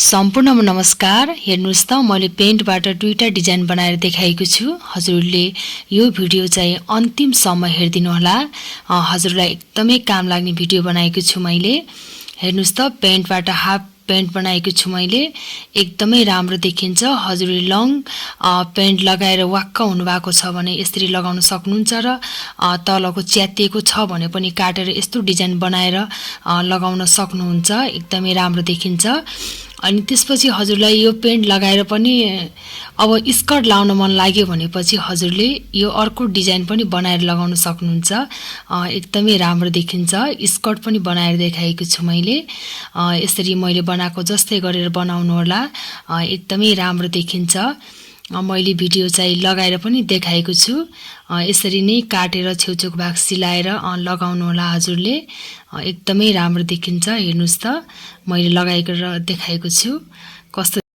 सम्पूर्ण नमस्कार। हेर्नुस् त मैले पेन्टबाट दुईटा डिजाइन बनाएर देखाएको छु। हजुरले यो भिडियो चाहिँ अन्तिमसम्म हेर्दिनु होला। हजुरलाई एकदमै काम लाग्ने भिडियो बनाएको छु मैले। हेर्नुस् त पेन्टबाट हाफ पेन्ट बनाएको छु मैले। एकदमै राम्रो देखिन्छ। हजुरले लङ पेन्ट लगाएर वाक्क हुनुभएको छ भने यसरी लगाउन सक्नुहुन्छ र तलको च्यातिएको छ भने पनि काटेर यस्तो डिजाइन बनाएर लगाउन सक्नुहुन्छ। एकदमै राम्रो देखिन्छ। अनि त्यसपछि हजुरलाई यो पेन्ट लगाएर पनि अब स्कर्ट लाउन मन लाग्यो भनेपछि हजुरले यो अर्को डिजाइन पनि बनाएर लगाउन सक्नुहुन्छ। एकदमै राम्रो देखिन्छ। स्कर्ट पनि बनाएर देखाएको छु मैले। यसरी मैले बनाएको जस्तै गरेर बनाउनु होला। एकदमै राम्रो देखिन्छ। मैले भिडियो चाहिँ लगाएर पनि देखाएको छु। यसरी नै काटेर छेउछेउको भाग सिलाएर लगाउनु होला हजुरले। एकदमै राम्रो देखिन्छ। हेर्नुस् त मैले लगाएर देखाएको छु कस्तो